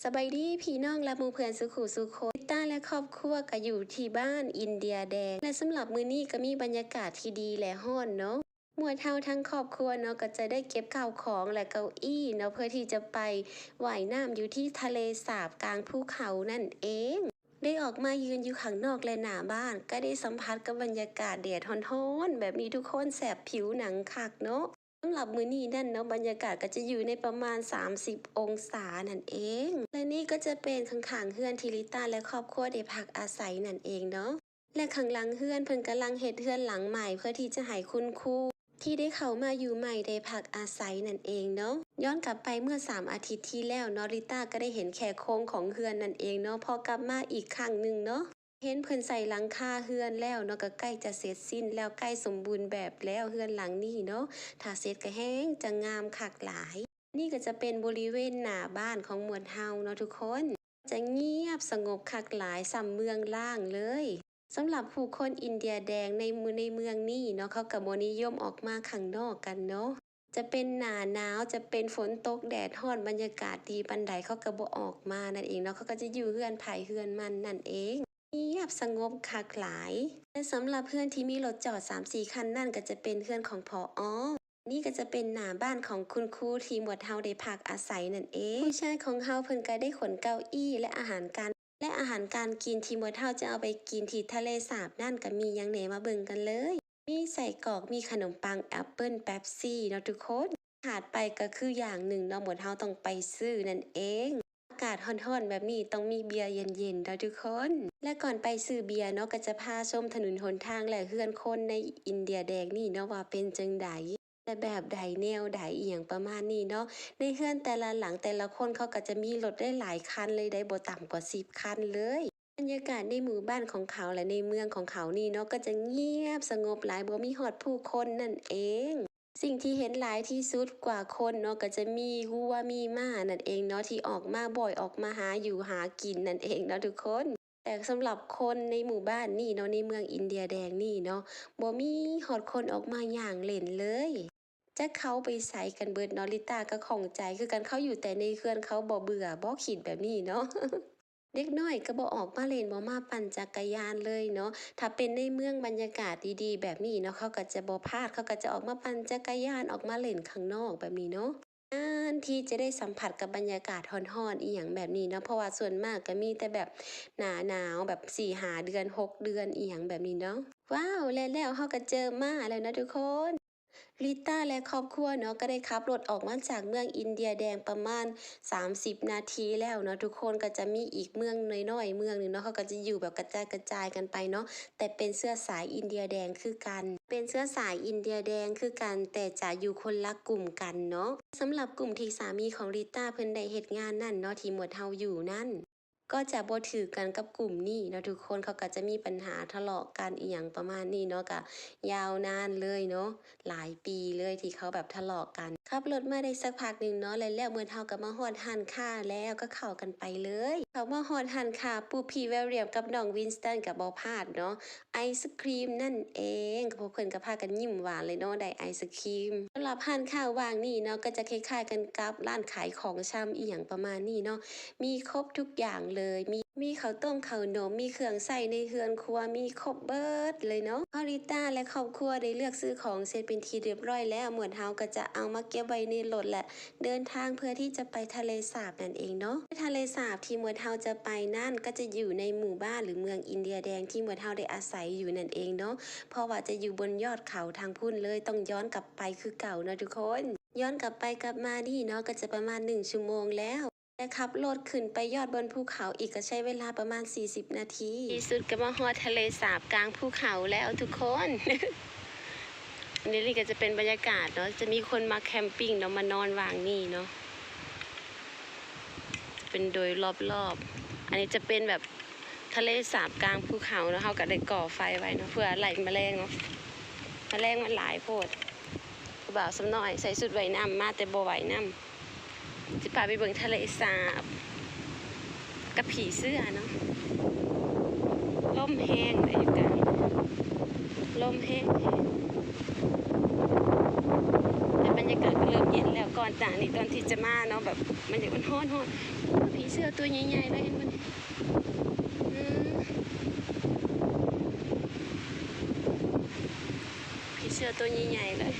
ສະບາຍດີພີ່ນ້ອງ ແລະ ໝູ່ເພື່ອນສູ່ຄູ່ສູ່ຄົນ. ລິຕາ ແລະ ຄອບຄົວກໍຢູ່ທີ່ບ້ານອິນເດຍແດງ ແລະ ສຳລັບມື້ນີ້ກໍມີບັນຍາກາດທີ່ດີ ແລະ ຮ້ອນເນາະ. ໝວດເຮົາທັງຄອບຄົວເນາະ ກໍຈະໄດ້ເກັບເຂົ້າຂອງ ແລະ ເກົ້າອີ້ເນາະ ເພື່ອທີ່ຈະໄປວ່າຍນ້ຳຢູ່ທີ່ທະເລສາບກາງພູເຂົານັ້ນເອງ. ໄດ້ອອກມາຢືນຢູ່ຂ້າງນອກ ແລະ ໜ້າບ້ານ ກໍໄດ້ສຳຜັດກັບບັນຍາກາດແດດຮ້ອນໆແບບນີ້ທຸກຄົນ ແສບຜິວໜັງຄັກເນາະ. ສຳລັບມື້ນີ້ນັ້ນເນາະ ບັນຍາກາດກໍຈະຢູ່ໃນປະມານສາມສິບອົງສານັ້ນເອງ ແລະ ນີ້ກໍຈະເປັນຂ້າງໆເຮືອນທີ່ລິຕາ ແລະ ຄອບຄົວໄດ້ພັກອາໄສນັ້ນເອງເນາະ. ແລະ ຂ້າງຫຼັງເຮືອນເພິ່ນກຳລັງເຮັດເຮືອນຫຼັງໃໝ່ ເພື່ອທີ່ຈະໃຫ້ຄຸນຄູທີ່ໄດ້ເຂົ້າມາຢູ່ໃໝ່ໄດ້ພັກອາໄສນັ້ນເອງເນາະ. ຍ້ອນກັບໄປເມື່ອສາມອາທິດທີ່ແລ້ວເນາະ ລິຕາກໍໄດ້ເຫັນແຄ່ໂຄງຂອງເຮືອນນັ້ນເອງເນາະ ພໍກັບມາອີກຄັ້ງໜຶ່ງເນາະ ເຫັນເພິ່ນໃສ່ຫຼັງຄາເຮືອນແລ້ວເນາະ ກໍໃກ້ຈະເສັດສິ້ນແລ້ວ ໃກ້ສົມບູນແບບແລ້ວເຮືອນຫຼັງນີ້ເນາະ. ຖ້າເສັດກໍແຮງຈະງາມຄັກຫຼາຍ. ນີ້ກໍຈະເປັນບໍລິເວນໜ້າບ້ານຂອງໝວດເຮົາເນາະທຸກຄົນ ຈະງຽບສະຫງົບຄັກຫຼາຍ ສ່ຳເມືອງລ້າງເລີຍ. ສຳລັບຜູ້ຄົນອິນເດຍແດງໃນ ໃນເມືອງນີ້ເນາະ ເຂົາກໍບໍ່ນິຍົມອອກມາຂ້າງນອກກັນເນາະ. ຈະເປັນໜ້າໜາວ ຈະເປັນຝົນຕົກແດດຮ້ອນ ບັນຍາກາດດີປານໃດ ເຂົາກໍບໍ່ອອກມານັ້ນເອງເນາະ ເຂົາກໍຈະຢູ່ເຮືອນໃຜເຮືອນມັນນັ້ນເອງ. ງຽບສະຫງົບຄັກຫຼາຍ. ແລະ ສຳລັບເຮືອນທີ່ມີລົດຈອດສາມສີ່ຄັນນັ້ນ ກໍຈະເປັນເຮືອນຂອງ ຜອ. ນີ້ກໍຈະເປັນໜ້າບ້ານຂອງຄຸນຄູທີ່ໝວດເຮົາໄດ້ພັກອາໄສນັ້ນເອງ. ຜູ້ຊາຍຂອງເຮົາເພິ່ນກໍໄດ້ຂົນເກົ້າອີ້ ແລະ ອາຫານການ ແລະ ອາຫານການກິນທີ່ໝວດເຮົາຈະເອົາໄປກິນທີ່ທະເລສາບນັ້ນ ກໍມີຫຍັງແດ່ ມາເບິ່ງກັນເລີຍ. ມີໄສ້ກອກ ມີຂະໜົມປັງ ແອັບເປິ້ນ ເປັບຊີເນາະທຸກຄົນ. ຂາດໄປກໍຄືຢ່າງໜຶ່ງເນາະ ໝວດເຮົາຕ້ອງໄປຊື້ນັ້ນເອງ. ອາກາດຮ້ອນໆແບບນີ້ຕ້ອງມີເບຍເຢັນໆເນາະທຸກຄົນ. ແລະ ກ່ອນໄປຊື້ເບຍເນາະ ກໍຈະພາຊົມຖະໜົນຫົນທາງ ແລະ ເຮືອນຄົນໃນອິນເດຍແດງນີ້ເນາະ ວ່າເປັນຈັ່ງໃດ ແລະ ແບບໃດ ແນວໃດ ອີ່ຫຍັງປະມານນີ້ເນາະ. ໃນເຮືອນແຕ່ລະຫຼັງ ແຕ່ລະຄົນເຂົາກໍຈະມີລົດໄດ້ຫຼາຍຄັນເລີຍ ໄດ້ບໍ່ຕ່ຳກວ່າສິບຄັນເລີຍ. ບັນຍາກາດໃນໝູ່ບ້ານຂອງເຂົາ ແລະ ໃນເມືອງຂອງເຂົານີ້ເນາະ ກໍຈະງຽບສະຫງົບຫຼາຍ ບໍ່ມີຮອດຜູ້ຄົນນັ້ນເອງ. ສິ່ງທີ່ເຫັນຫຼາຍທີ່ສຸດກວ່າຄົນເນາະ ກໍຈະມີງົວ ມີມ້ານັ້ນເອງເນາະ ທີ່ອອກມາບ່ອຍ ອອກມາຫາຢູ່ຫາກິນນັ້ນເອງເນາະທຸກຄົນ. ແຕ່ສຳລັບຄົນໃນໝູ່ບ້ານນີ້ເນາະ ໃນເມືອງອິນເດຍແດງນີ້ເນາະ ບໍ່ມີຮອດຄົນອອກມາຍ່າງເລ່ນເລີຍ. ຈັກເຂົາໄປໃສກັນເບິດເນາະ ລິຕາກໍຂ້ອງໃຈຄືກັນ ເຂົາຢູ່ແຕ່ໃນເຮືອນ ເຂົາບໍ່ເບື່ອບໍ່ ຄິດແບບນີ້ເນາະ. ເດັກນ້ອຍກໍບໍ່ອອກມາເລ່ນ ບໍ່ມາປັ່ນຈັກກະຍານເລີຍເນາະ. ຖ້າເປັນໃນເມືອງບັນຍາກາດດີໆແບບນີ້ເນາະ ເຂົາກໍຈະບໍ່ພາດ ເຂົາກໍຈະອອກມາປັ່ນຈັກກະຍານ ອອກມາເລ່ນຂ້າງນອກແບບນີ້ເນາະ. ນານທີຈະໄດ້ສຳຜັດກັບບັນຍາກາດຮ້ອນໆອີ່ຫຍັງແບບນີ້ເນາະ ເພາະວ່າສ່ວນມາກກໍມີແຕ່ແບບໜ້າໜາວ ແບບສີ່ຫ້າເດືອນ ຫົກເດືອນ ອີ່ຫຍັງແບບນີ້ເນາະ. ວ້າວ ແລະແລ້ວເຮົາກໍເຈີມ້າແລ້ວເນາະທຸກຄົນ. ລິຕາ ແລະ ຄອບຄົວເນາະ ກໍໄດ້ຂັບລົດອອກມາຈາກເມືອງອິນເດຍແດງປະມານສາມສິບນາທີແລ້ວເນາະທຸກຄົນ. ກໍຈະມີອີກເມືອງນ້ອຍໆເມືອງໜຶ່ງເນາະ ເຂົາກໍຈະຢູ່ແບບກະຈາຍໆກັນໄປເນາະ ແຕ່ເປັນເຊື້ອສາຍອິນເດຍແດງຄືກັນ ເປັນເຊື້ອສາຍອິນເດຍແດງຄືກັນ ແຕ່ຈະຢູ່ຄົນລະກຸ່ມກັນເນາະ. ສຳລັບກຸ່ມທີ່ສາມີຂອງລິຕາເພິ່ນໄດ້ເຮັດງານນັ້ນເນາະ ທີ່ໝວດເຮົາຢູ່ນັ້ນ ກໍຈະບໍ່ຖືກກັນກັບກຸ່ມນີ້ເນາະທຸກຄົນ. ເຂົາກໍຈະມີບັນຫາທະເລາະກັນອີ່ຫຍັງປະມານນີ້ເນາະ ກະຍາວນານເລີຍເນາະ ຫຼາຍປີເລີຍທີ່ເຂົາແບບທະເລາະກັນ. ຂັບລົດມາໄດ້ສັກພັກໜຶ່ງເນາະ ແລະແລ້ວໝວດເຮົາກໍມາຮອດຮ້ານຄ້າແລ້ວ ກໍເຂົ້າກັນໄປເລີຍ. ເຂົ້າມາຮອດຮ້ານຄ້າປຸບ ພີ່ແວວລຽມກັບນ້ອງວິນສະຕັນກໍບໍ່ພາດເນາະ ໄອສະຄຣີມນັ້ນເອງ. ພວກເພິ່ນກໍພາກັນຍິ້ມຫວານເລີຍເນາະ ໄດ້ໄອສະຄຣີມ. ສຳລັບຮ້ານຄ້າຫວ່າງນີ້ເນາະ ກໍຈະຄ້າຍໆກັນກັບຮ້ານຂາຍຂອງຊຳອີ່ຫຍັງປະມານນີ້ເນາະ ມີຄົບທຸກຢ່າງເລີຍ ມີ ມີເຂົ້າຕົ້ມເຂົ້າໜົມ ມີເຄື່ອງໃຊ້ໃນເຮືອນຄົວ ມີຄົບເບິດເລີຍເນາະ. ເຮົາ ລິຕາ ແລະ ຄອບຄົວໄດ້ເລືອກຊື້ຂອງເສັດເປັນທີ່ຮຽບຮ້ອຍແລ້ວ ໝວດເຮົາກໍຈະເອົາມາເກັບໄວ້ໃນລົດ ແລະ ເດີນທາງເພື່ອທີ່ຈະໄປທະເລສາບນັ້ນເອງເນາະ. ທະເລສາບທີ່ໝວດເຮົາຈະໄປນັ້ນ ກໍຈະຢູ່ໃນໝູ່ບ້ານ ຫຼື ເມືອງອິນເດຍແດງທີ່ໝວດເຮົາໄດ້ອາໄສຢູ່ນັ້ນເອງເນາະ ເພາະວ່າຈະຢູ່ບົນຍອດເຂົາທາງພຸ້ນເລີຍ ຕ້ອງຍ້ອນກັບໄປຄືເກົ່າເນາະທຸກຄົນ. ຍ້ອນກັບໄປກັບມານີ້ເນາະ ກໍຈະປະມານໜຶ່ງຊົ່ວໂມງແລ້ວ ແລະ ຂັບລົດຂຶ້ນໄປຍອດບົນພູເຂົາອີກ ກໍໃຊ້ເວລາປະມານສີ່ສິບນາທີ. ທີ່ສຸດກໍມາຮອດທະເລສາບກາງພູເຂົາແລ້ວທຸກຄົນ. ອັນນີ້ກໍຈະເປັນບັນຍາກາດເນາະ ຈະມີຄົນມາແຄມປິງເນາະ ມານອນຫວ່າງນີ້ເນາະ ເປັນໂດຍລອບໆ. ອັນນີ້ຈະເປັນແບບທະເລສາບກາງພູເຂົາເນາະ ເຮົາກໍໄດ້ກໍ່ໄຟໄວ້ເນາະ ເພື່ອໄລ່ແມະແລງເນາະ ແມະແລງມັນຫຼາຍໂພດ. ຜູ້ບ່າວສ່ຳນ້ອຍໃສ່ຊຸດວ່າຍນ້ຳມາ ແຕ່ບໍ່ວ່າຍນ້ຳ. ຊິພາໄປເບິ່ງທະເລສາບກັບຜີເສືອເນາະ. ລົມແຮງເດ້ຢູ່ກາງ ລົມແຮງໆ ແຕ່ບັນຍາກາດກໍເລີ່ມເຢັນແລ້ວ ກໍ ຕອນຕານີ້ ຕອນທີ່ຈະມາເນາະ ແບບມັນຢາກ ມັນຮ້ອນໆ ໂອ້ ຜີເສືອຕົວໃຫຍ່ໆເລີຍ ເຫັນບໍ່ນີ້? ອືມ ຜີເສືອຕົວໃຫຍ່ໆເລີຍ.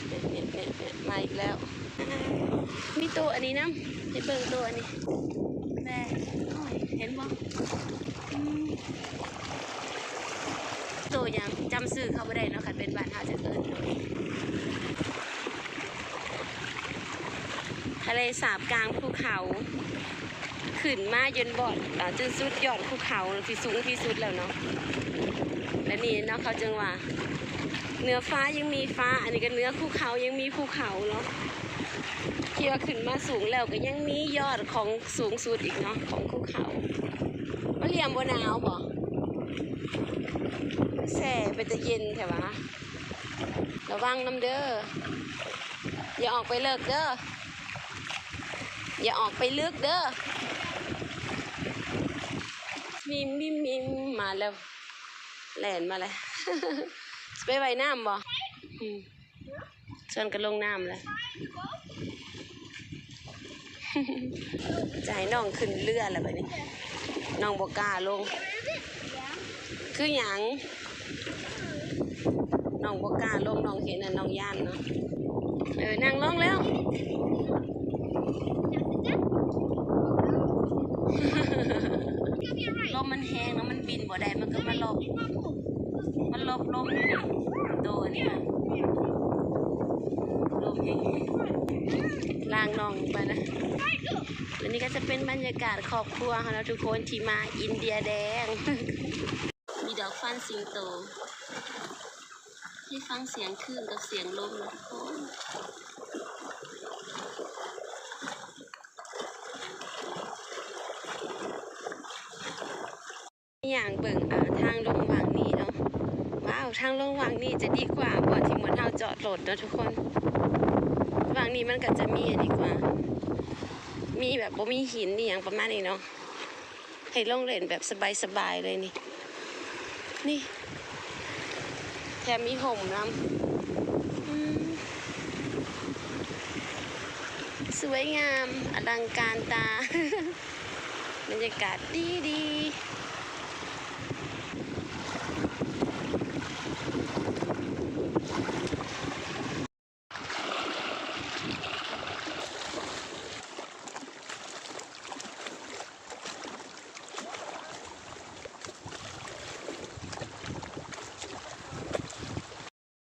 ເນຍໆໆໆ ມາອີກແລ້ວ. ມີໂຕອັນນີ້ນຳ ໃຫ້ເບິ່ງໂຕອັນນີ້ ແບະ ໂອ້ຍ ເຫັນບໍ່? ອືມ ໂຕຫຍັງ ຈຳຊື່ເຂົາບໍ່ໄດ້ເນາະ ຄັນເປັນບ້ານເຮົາຈະເອີ້ນ ທະເລສາບກາງພູເຂົາ ຂຶ້ນມາຈົນບ່ອນ ອາ ຈົນສຸດຍອດພູເຂົາທີ່ສູງທີ່ສຸດແລ້ວເນາະ. ແລະນີ້ເນາະ ເຂົາຈຶ່ງວ່າ ເໜືອຟ້າຍັງມີຟ້າ ອັນນີ້ກໍເໜືອພູເຂົາຍັງມີພູເຂົາເນາະ ທີ່ວ່າຂຶ້ນມາສູງແລ້ວກໍຍັງມີຍອດຂອງສູງສຸດອີກເນາະ ຂອງພູເຂົາ. ມາລຽມບໍ່ໜາວບໍ່? ແຊ່ເປັນຕາເຢັນແທ້ຫວາ. ລະວັງນຳເດີ ຢ່າອອກໄປເລິກເດີ ຢ່າອອກໄປເລິກເດີ. ມີມ ມີມ ມີມ ມາແລ້ວ ແລ່ນມາແລ້ວ. ຊິໄປວ່າຍນ້ຳບໍ່? ອືມ ຊວນກັນລົງນ້ຳແລ້ວ. ຈະໃຫ້ນ້ອງຂຶ້ນເຮືອແລ້ວບັດນີ້ ນ້ອງບໍ່ກ້າລົງ. ຄືຫຍັງ? ນ້ອງບໍ່ກ້າລົງ ນ້ອງເຫັນນະ ນ້ອງຢ້ານເນາະ. ເອີ ນັ່ງລົງແລ້ວ. ລົມມັນແຮງເນາະ ມັນບິນບໍ່ໄດ້ ມັນກໍມາຫຼົບ ມັນຫຼົບລົມຢູ່ນີ້ ໂຕນີ້ນະ ລົມແຮງໆ. ລາກນ້ອງໄປນະ. ແລະນີ້ກໍຈະເປັນບັນຍາກາດຄອບຄົວເຮົາເນາະທຸກຄົນ ທີ່ມາອິນເດຍແດງ. ມີດອກຟັນສິງໂຕ ໃຫ້ຟັງສຽງຄື້ນກັບສຽງລົມເນາະທຸກຄົນ. ຍ່າງເບິ່ງ ອ່າ ທາງລົງຫວ່າງນີ້ເນາະ. ວ້າວ ທາງລົງຫວ່າງນີ້ຈະດີກວ່າບ່ອນທີ່ໝູ່ເຮົາຈອດລົດເນາະທຸກຄົນ. ຫວ່າງນີ້ມັນກໍຈະມີ ດີກວ່າ ມີແບບບໍ່ມີຫີນອີ່ຫຍັງປະມານນີ້ເນາະ. ໃຫ້ລົງເຫຼັ້ນແບບສະບາຍໆເລີຍນີ້ ນີ້ ແຖມມີຮົ່ມນຳ. ອືມ ສວຍງາມ ອະລັງການຕາ ບັນຍາກາດດີໆ.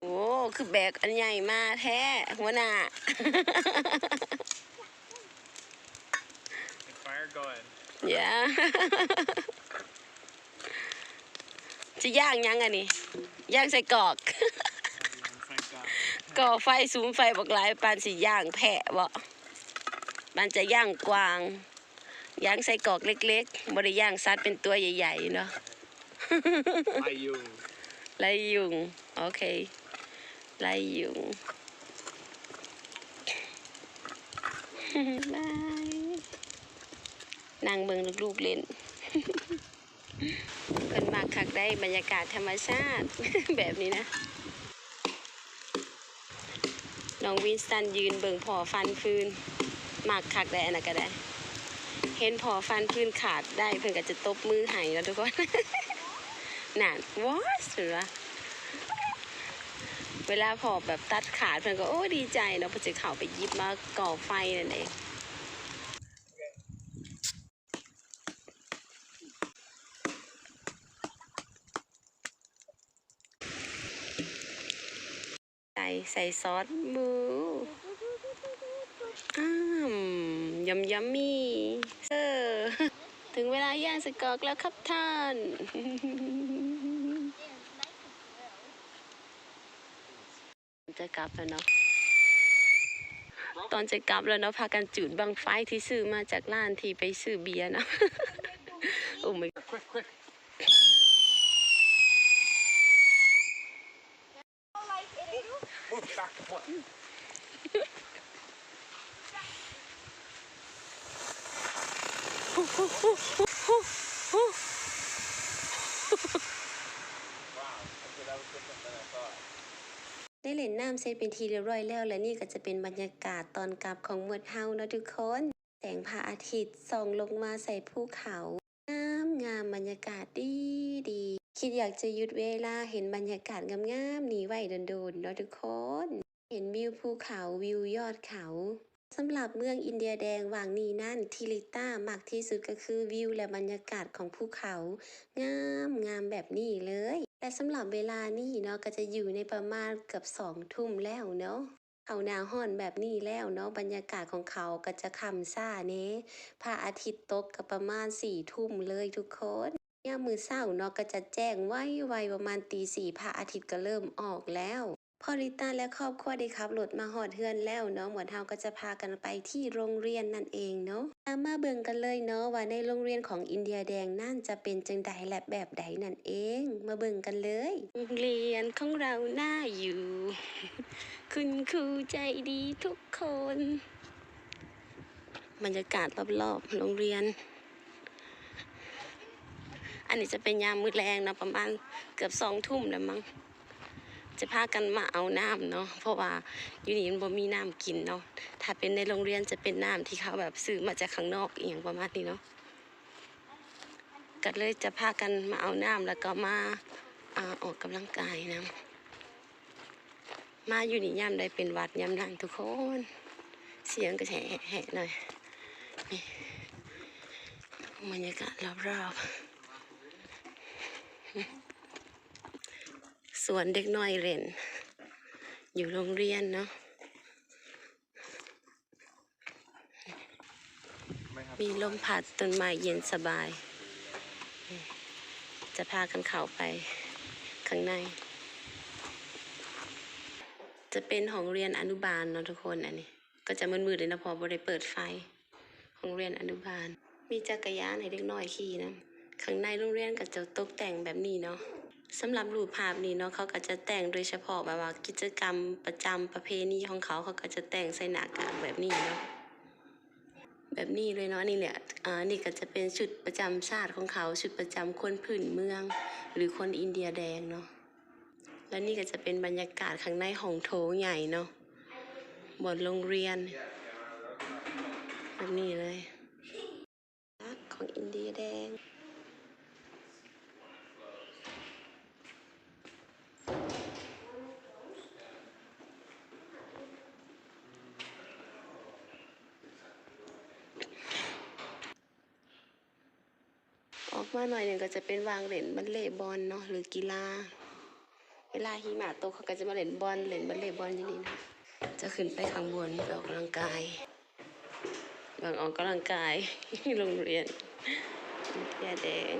ໂອ້ ຄືແບກອັນໃຫຍ່ມາແທ້ຫົວໜ້າ. Fire going. Yeah. ຊິຍ່າງຫຍັງອັນນີ້? ຍ່າງໄສ້ກອກ. ກ່ອໄຟ ສຸມໄຟບັກຫຼາຍ ປານຊິຍ່າງແພະບໍ? ປານຈະຍ່າງກວາງ. ຍ່າງໄສ້ກອກເລັກໆ ບໍ່ໄດ້ຍ່າງສັດເປັນຕົວໃຫຍ່ໆເນາະ. ໄລ່ຍຸງ ໄລ່ຍຸງ ໂອເຄ ໄລ່ຍຸງ. ບາຍ ນັ່ງເບິ່ງລູກໆເຫຼັ້ນ. ເພິ່ນມັກຄັກໄດ໋ ບັນຍາກາດທຳມະຊາດແບບນີ້ນະ. ນ້ອງວິນສະຕັນຢືນເບິ່ງພໍ່ຟັນຟືນ ມັກຄັກໄດ໋ ອັນນັ້ນກໍໄດ້. ເຫັນພໍ່ຟັນຟືນຂາດໄດ້ ເພິ່ນກໍຈະຕົບມືໃຫ້ເນາະທຸກຄົນ. ນັ້ນ ວອສ ເພິ່ນວ່າ ເວລາພໍ່ແບບຕັດຂາດ ເພິ່ນກໍ ໂອ້ ດີໃຈເນາະ ເພິ່ນຈະເຂົ້າໄປຫຍິບມາກໍ່ໄຟນັ້ນເອງ. ໃສ່ ໃສ່ຊອດໝູ ອ້າມ ຢຳ ຢຳມີ ເອີ ເຖິງເວລາຍ່າງໄສ້ກອກແລ້ວຄັບທ່ານ. ຈະກັບແລ້ວເນາະ ຕອນຈະກັບແລ້ວເນາະ ພາກັນຈູດບັ້ງໄຟທີ່ຊື້ມາຈາກຮ້ານທີ່ໄປຊື້ເບຍເນາະ. ໂອ້ Wow, okay, that was different than I thought. ໄດ້ຫຼິ້ນນ້ຳເສັດເປັນທີ່ຮຽບຮ້ອຍແລ້ວ ແລະ ນີ້ກໍຈະເປັນບັນຍາກາດຕອນກັບຂອງໝວດເຮົາເນາະທຸກຄົນ. ແສງພະອາທິດສ່ອງລົງມາໃສ່ພູເຂົາ ງາມໆ ບັນຍາກາດດີໆ. ຄິດຢາກຈະຢຸດເວລາເຫັນບັນຍາກາດງາມໆນີ້ໄວ້ດົນໆເນາະທຸກຄົນ. ເຫັນວິວພູເຂົາ ວິວຍອດເຂົາ. ສຳລັບເມືອງອິນເດຍແດງຫວ່າງນີ້ນັ້ນ ທີ່ລິຕ້າມັກທີ່ສຸດກໍຄືວິວ ແລະ ບັນຍາກາດຂອງພູເຂົາງາມໆແບບນີ້ເລີຍ. ແລະ ສຳລັບເວລານີ້ເນາະ ກໍຈະຢູ່ໃນປະມານເກືອບສອງທຸ່ມແລ້ວເນາະ. ເຂົາໜາວຮ້ອນແບບນີ້ແລ້ວເນາະ ບັນຍາກາດຂອງເຂົາກໍຈະຄ່ຳຊ້າແດ່. ພະອາທິດຕົກກໍປະມານສີ່ທຸ່ມເລີຍທຸກຄົນ. ຍາມມື້ເຊົ້າເນາະ ກໍຈະແຈ້ງໄວໆ ປະມານຕີສີ່ ພະອາທິດກໍເລີ່ມອອກແລ້ວ. ພໍລິຕ້າ ແລະ ຄອບຄົວໄດ້ຂັບລົດມາຮອດເຮືອນແລ້ວເນາະ ໝວດເຮົາກໍຈະພາກັນໄປທີ່ໂຮງຮຽນນັ້ນເອງເນາະ. ຕາມມາເບິ່ງກັນເລີຍເນາະ ວ່າໃນໂຮງຮຽນຂອງອິນເດຍແດງນັ້ນຈະເປັນຈັ່ງໃດ ແລະ ແບບໃດນັ້ນເອງ. ມາເບິ່ງກັນເລີຍ. ໂຮງຮຽນຂອງເຮົາໜ້າຢູ່ ຄຸນຄູໃຈດີທຸກຄົນ. ບັນຍາກາດລອບໆໂຮງຮຽນ. ອັນນີ້ຈະເປັນຍາມມື້ແລງເນາະ ປະມານເກືອບສອງທຸ່ມແລ້ວມັງ. ຈະພາກັນມາເອົານ້ຳເນາະ ເພາະວ່າຢູ່ນີ້ມັນບໍ່ມີນ້ຳກິນເນາະ. ຖ້າເປັນໃນໂຮງຮຽນຈະເປັນນ້ຳທີ່ເຂົາແບບຊື້ມາຈາກຂ້າງນອກ ອີ່ຫຍັງປະມານນີ້ເນາະ. ກໍເລີຍຈະພາກັນມາເອົານ້ຳ ແລ້ວກໍມາ ອາ ອອກກຳລັງກາຍນຳ. ມາຢູ່ນີ້ຍາມໃດເປັນຫວັດຍາມນັ້ນທຸກຄົນ. ສຽງກໍແຫະໆໜ້ອຍ. ນີ້ ບັນຍາກາດຮອບໆ. ສວນເດັກນ້ອຍຫຼິ້ນຢູ່ໂຮງຮຽນເນາະ. ມີລົມພັດ ຕົ້ນໄມ້ເຢັນສະບາຍ. ຈະພາກັນເຂົ້າໄປຂ້າງໃນ. ຈະເປັນຫ້ອງຮຽນອະນຸບານເນາະທຸກຄົນ. ອັນນີ້ກໍຈະມືດໆເລີຍເນາະ ເພາະບໍ່ໄດ້ເປີດໄຟ. ໂຮງຮຽນອະນຸບານ ມີຈັກກະຍານໃຫ້ເດັກນ້ອຍຂີ່ນຳ. ຂ້າງໃນໂຮງຮຽນກໍຈະຕົກແຕ່ງແບບນີ້ເນາະ. ສຳລັບຮູບພາບນີ້ເນາະ ເຂົາກໍຈະແຕ່ງໂດຍສະເພາະແບບວ່າກິດຈະກຳປະຈຳປະເພນີຂອງເຂົາ ເຂົາກໍຈະແຕ່ງໃສ່ໜ້າກາກແບບນີ້ເນາະ ແບບນີ້ເລີຍເນາະ. ນີ້ແຫຼະ ອາ ນີ້ກໍຈະເປັນຊຸດປະຈຳຊາດຂອງເຂົາ ຊຸດປະຈຳຄົນພື້ນເມືອງ ຫຼື ຄົນອິນເດຍແດງເນາະ. ແລະ ນີ້ກໍຈະເປັນບັນຍາກາດຂ້າງໃນຫ້ອງໂຖງໃຫຍ່ເນາະ ບ່ອນໂຮງຮຽນ ແບບນີ້ເລີຍ. ຂອງອິນເດຍແດງ. ອອກມາໜ້ອຍໜຶ່ງກໍຈະເປັນວ່າງເລ່ນບັນເລບອນເນາະ ຫຼື ກິລາ. ເວລາຫິມະຕົກ ເຂົາກໍຈະມາເລ່ນບອນ ເລ່ນບັນເລບອນຢູ່ນີ້ນະ. ຈະຂຶ້ນໄປຂ້າງບົນໄປອອກກຳລັງກາຍ. ເບິ່ງອອກກຳລັງກາຍໂຮງຮຽນອິນເດຍແດງ.